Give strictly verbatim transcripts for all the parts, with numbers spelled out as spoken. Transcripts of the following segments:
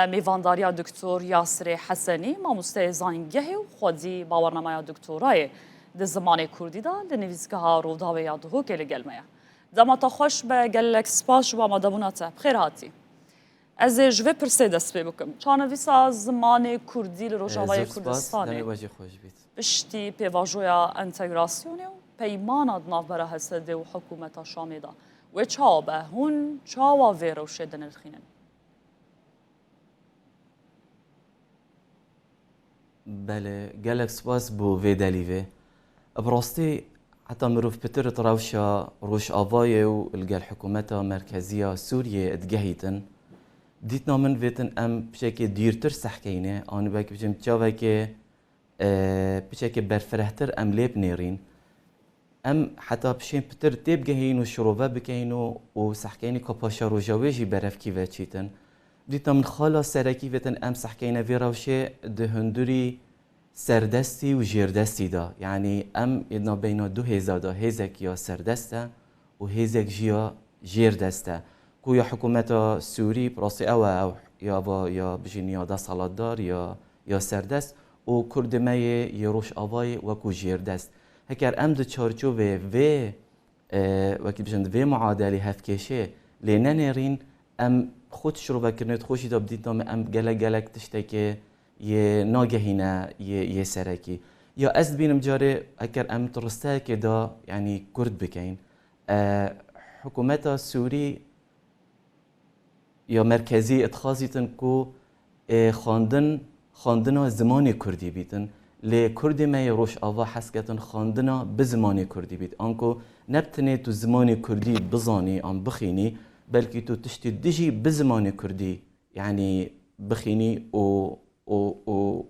Mêvandariya Doktor Yasirê Hesenî, mamosteyê zanîngehê û xwedî bawernameya doktorayê di zimanê kurdî de li nivîsgeha Rûdawê ya Duhokê li gel me ye. Dema te xweş be, gelek spas ji bo amadebûna te. Bi xêr hatî. Ez ê ji vê pirsê dest pê bikim. Çanivîsa zimanê kurdî li Rojavayê Kurdistanê, demê we jî xweş bît, piştî pêvajoya entegrasyonê û peymana di navbera H S D û hikûmeta Şamê de wê çawa be? Hûn çawa vê rewşê dinirxînin? Belê, gelek spas bo vê delîvê. Bi rastî, heta mirov pitir di rewşa Rojavayê û li gel hikûmeta merkezî ya Sûriyê digehîtin, dîtina min vêtin em piçekê dîrtir sehkeyne, an wek bijim çavekê, e, piçekê berfirehtir em lê binêrîn. Em heta pişên pitir têbigehîn û şirove bikeyn û, û sehkeyne ka paşeroja wê jî berevkî veçîtin. Dîta min xala serekî vêtin em sehkeyne vê rewşê di hundirî serdestî û jêrdestî de. Yanî em ê navbeyna du hêza de, hêzek ya serdest e û hêzek jî ya jêrdest e. Ku ya hikûmeta Sûrî, bi rastî ew e, ew ya va, ya bijîn ya desthilatdar, ya, ya serdest û Kurdê me yê, yê Rojavayê wekû jêrdest. Heker em di çarçovê vê, e, wekî bijin, di vê muadelî hevkêşê lê nenêrîn, em xwe di şirovekirinê di xwe jî de bi dîtina me em gelek gelek tiştekê yê nagehîne yê, yê serekî. Ya ez dibînim carê heker em di risteyekê de, yanî kurd bikeyn, e, hikûmeta Sûrî ya merkezî dixwazîtin ku, e, xwendin, xwendina zimanê kurdî bîtin. Lê Kurdê me yê Rojava hez ketin xwendina bi zimanê kurdî bît. Anku ne bi tenê tu zimanê kurdî bizanî an bixwînî, belkî tu tiştê dijî bi zimanê kurdî, yanî bixwînî û, û, û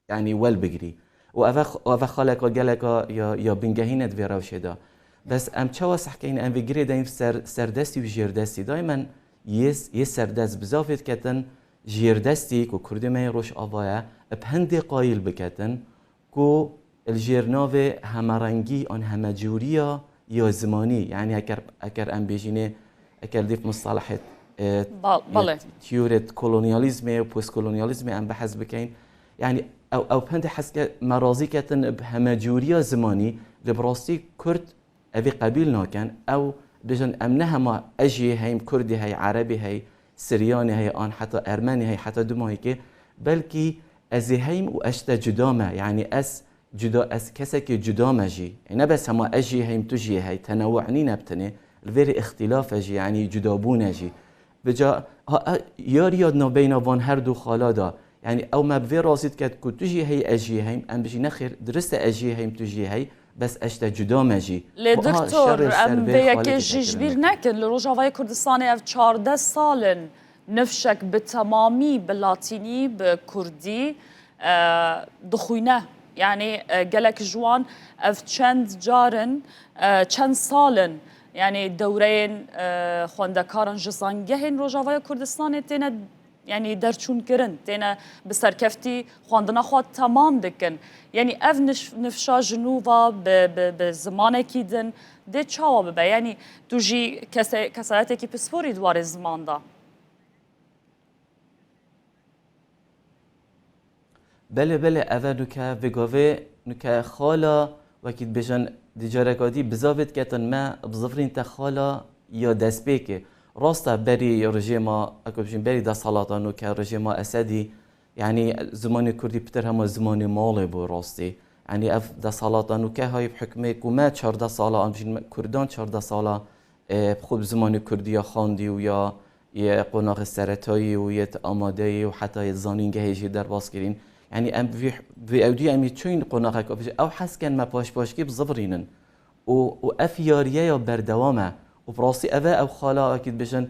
yanî welbigirî. Û eve, eve xaleka geleka ya, ya bingehîn e di vê rewşê de. Bes em çawa sehkeyne, em vê girêdeyîn ser, serdestî û jêrdestî? Daymen yê, yê serdest bizafê diketin, jêrdestî ku Kurdê me yê Rojava ye, bi hindê qayîl biketin ku li jêr navê hemerengî an hemecûriya ya zimanî, yanî eker, eker em bêjînê, eker dîf mustalahê, e, Ba-, ya belê. Tiyûrê kolonyalîzmê û postkolonyalîzmê em behs bikeyn. Yanî ew, ew pende heske me razî ketin bi hemecûriya zimanî, lê bi rastî Kurd evê qebîl nakin. Ew bêjin em ne hema ez jî heyim, Kurdî hey, Erebî hey, Siryanê hey, an heta Ermenî hey, heta Dumayîkê, belkî ez ê heyim û ez ji te cuda me. Yanî ez cuda, ez kesekê cuda me jî. E, ne bes hema ez jî heyim, tu jî hey, tenewu nîne bi tenê. Li vêrê îxtîlaf e jî, yanî cudabûn e jî. Bi ca, ha, e, yariya di navbeyna van her du xala de, yanî ew me bi vê razî diket ku tu jî heyî, ez jî heyim, em bijî nexêr, dirist e ez jî heyim, tu jî hey, bes ez ji te cuda me jî. Lê Ku, aha, doktor, şerê ser em vê vê yekê jî ji bîr nekin. Li Rojavayê Kurdistanê ev çardeh sal in nifşek bi temamî bi latînî, bi kurdî, e, dixwîne. Yanî, e, gelek ji wan ev çend car in, e, çend sal in, yanî dewreyên, e, xwendekaran ji zangehên Rojavaya Kurdistanê têne, yanî derçûn kirin, têne bi serkeftî xwendina xwe temam dikin. Yanî ev niş-, nifşa ji nû ve bi, bi, bi zimanekî din dê çawa bibe? Yanî tu jî kese-, kesayetekî pisporî di warê ziman de. Belê, belê, ev e nuke, vê gavê nuke xala, wekî dibêjin, di careka dî bizavê diketin me, bizivirîn te xala ya destpêkê. Rast e, berî rejîma, eko bijîn, berî desthilata nuke, rejîma Esedî, yanî zimanê kurdî pitir hema zimanê malê bû rastî. Yanî ev desthilata nuke hayî bi hukmê ku me çardeh sala, an bijîn me kurdan çardeh sala, e, bi xwe bi zimanê kurdî ya xwendî û ya yê qonaxê seretayî û yê amadeyî û heta yê zanîngehê jî derbas kirîn. Yanî em vî, vî ewdî em ê çûyîn qonaxek, ew hez ken me paşpaşkî bizivirînin. Û, û ev yariye ya berdewam e. Û bi rastî ev e, ew xala wekî dibêjin,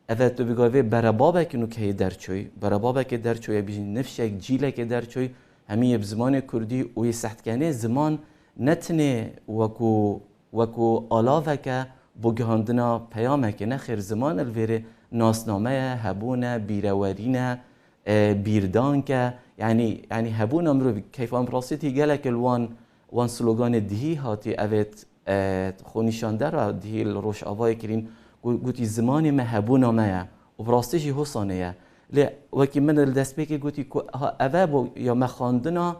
ev e tu bigavê berebabekî nûkeyê derçûyî. Berebabekê derçûyî, bijîn nifşek, cîlekê derçûyî, hemî yê bi zimanê kurdî û yê sehdikenê ziman ne tenê wekû wekû alaveke bo gihandina peyamekê. Nexêr, ziman li vêrê nasname ye, hebûn e, bîrewerîn e, e, bîrdank e. Yanî, yanî hebûna mirovî, keyfa min bi rastî tî gelek li wan, wan sloganê dihî hatî, evêt, e, xwenîşandera dihî li Rojavayê kirîn, gu-, gotî zimanê me hebûna me ye. Û bi rastî jî hosanê ye. Lê wekî min li destpêkê gotî ku ha ev e bû ya me xwendina,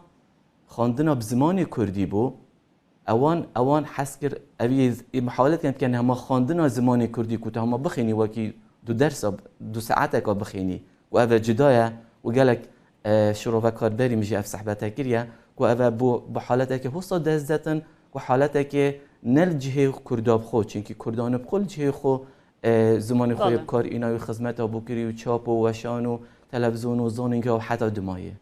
xwendina bi zimanê kurdî bû. Ewan, ewan hez kir, ev yê, ê muhawele dikin, dikin hema xwendina zimanê kurdî ku tu hema bixwînî, wekî du dersa, du saeteka bixwînî, ku ev e cuda ye û gelek, e, şirovekarberî min jî ev sehbete kiriye, ku ev e bû bi haletekê hosa dest detin, ku haletekê ne li cihê kurda bi xwe, çunkî kurdanê bi xwe li cihê xwe, e, zimanê xwe yê Belê. bi kar îna wî xizmeta bû kirî û çap û weşan û televizyon û zanîngeha û heta dimayê.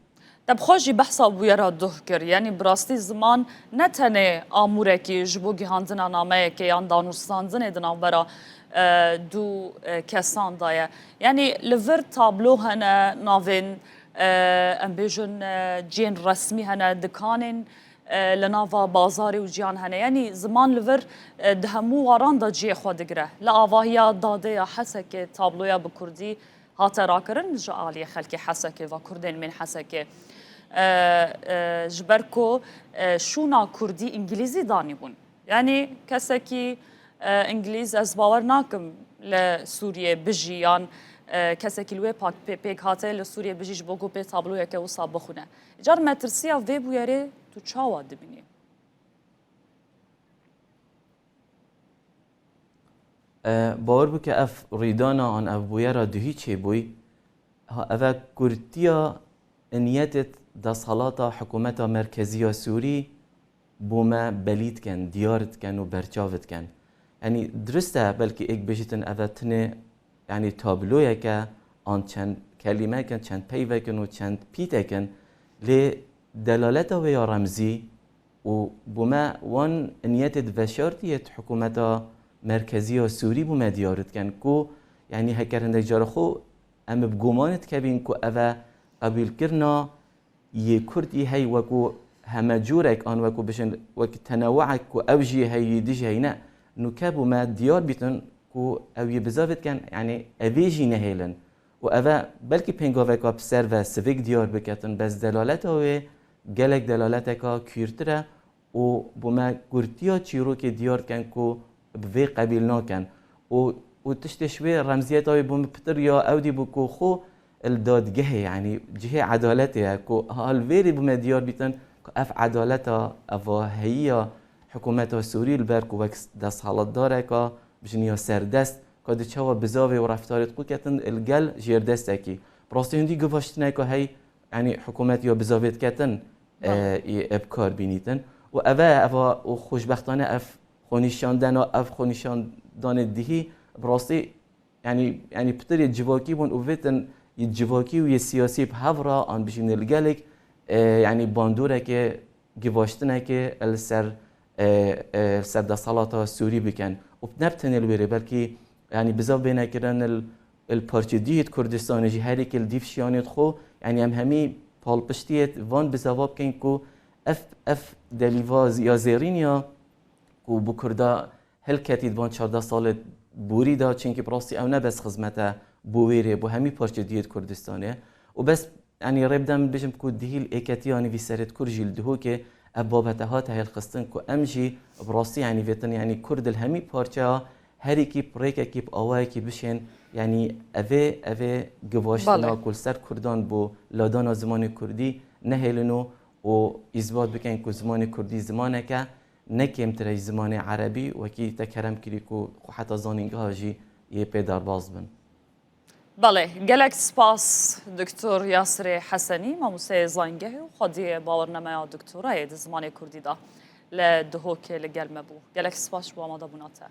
Te bi xwe jî behsa bûyera duh kir. Yanî bi rastî ziman ne tenê amûrekî ji bo gihandina nameyekê yan danûstandinê di navbera, e, du, e, kesan de ye. Yanî li vir tablo hene, navên, e, em bêjin, e, cihên resmî hene, dikanên, e, li nava bazarê û ciyan hene. Yanî ziman li vir, e, di hemû waran de cihê xwe digire. Li avahiya dadeya Hesekê tabloya bi kurdî hate rakirin ji aliyê xelkê Hesekê ve, kurdên mêr Hesekê. E, e, ji ber ku, e, şûna kurdî îngilîzî danîbûn. Yanî kesekî, e, îngilîz ez bawer nakim li Sûriyê bijî yan, e, kesekî li wê pak-, pê-, pêk hate li Sûriyê bijî ji bo ku pê tabloyeke wisa bixwîne. Îcar metirsiya vê bûyerê tu çawa dibînî? E, bawer bû ke ev rîdana an ev bûyera duhî çêbûy, ha, ev e kurtiya niyetê desthelata hikûmeta merkezî ya Sûrî bo me belî dikin, diyar dikin û berçav dikin. Yanî dirist e, belkî êk bêjitin ev e tinê, yanî tabloyeke an çend kelîmekin, çend peyvekin û çend pîtekin, lê delaleta wê ya remzî û bo me wan niyetê di veşartiyê di hikûmeta merkezî ya Sûrî bo me diyar dikin ku, yanî heker hindek cara xwe em bi guman dikevîn ku ev e qebûlkirina yê Kurd yê hey wekû heme cûrek an wekû bijin wekî tenewuek ku ew jî hey yê dî jî hey ne. Nûke bo me diyar bîtin ku ew yê bizavê dikin, yanî evê jî nehêlin. Û ev e belkî pêngaveka bi ser ve sivik diyar biketin, bes delaleta wê gelek delaleteka kûrtir e û bo me kurtiya çîrokê diyar dikin ku bi vê qebîl nakin. Û, û tiştê ji wê remziyeta wê bo min pitir ya ew dî bû ku xwe li dadgehê, yanî cihê edaletê ye ku ha li vêrê bo me diyar bîtin ku ev edaleta, ev heyiya hikûmeta Sûrî li ber ku wek desthilatdareka bijin ya serdest, ka di çawa bizavê û reftarê xwe ketin li gel jêrdestekî. Bi rastî hindî givaştineka hey, yanî hikûmet ya bizavê diketin, Belê. e, ê bi kar bînîtin. Û ev e, ev e, û xweşbextane ev xwenîşandena, ev xwenîşandanê dihî, bi rastî, yanî, yanî pitir yê civakî bûn û vêtin yê civakî û yê siyasî bi hev re an bijîn li gelek, e, yanî bandoreke givaştinekê li ser, e, e, li ser desthelata Sûrî bikin. Û ne bi tenê li wêrê, belkî, yanî bizav bêne kirin li, li parçe dî yê Kurdistanê jî, herî ke li dîv şiyanê xwe, yanî em hemî palpiştiyê van bizava bikin ku ev, ev delîva ya zêrîn ya ku bi Kurda hilketî di van çardeh salê borî de, çimkî bi rastî ew ne bes xizmet e bo wêrê, bo hemî parçe dî yê Kurdistanê. Û bes, yanî rê bide min bijim ku dihî li êketiya nivîserê di Kurd jî li Dihokê ev babete hate hêlxistin ku em jî bi rastî, yanî vêtin, yanî Kurd li hemî parçeya herîkî bi rêkekî, bi awayekî bişên, yanî evê, evê givaştina Belê. ku li ser Kurdan bo ladana zimanê Kurdî nehêlin û, û îsbat bikin ku zimanê Kurdî zimaneke ne kêmtir e ji zimanê erebî, wekî te kerem kirî ku xwe heta zanîngeha jî yê pê derbas bin. Belê, gelek spas Doktor Yasirê Hesenî, mamosteyê zanîngehê û xwediyê bawernameya doktorayê di zimanê kurdî de li Dihokê li gel me bû. Gelek spas ji bo amadebûna te.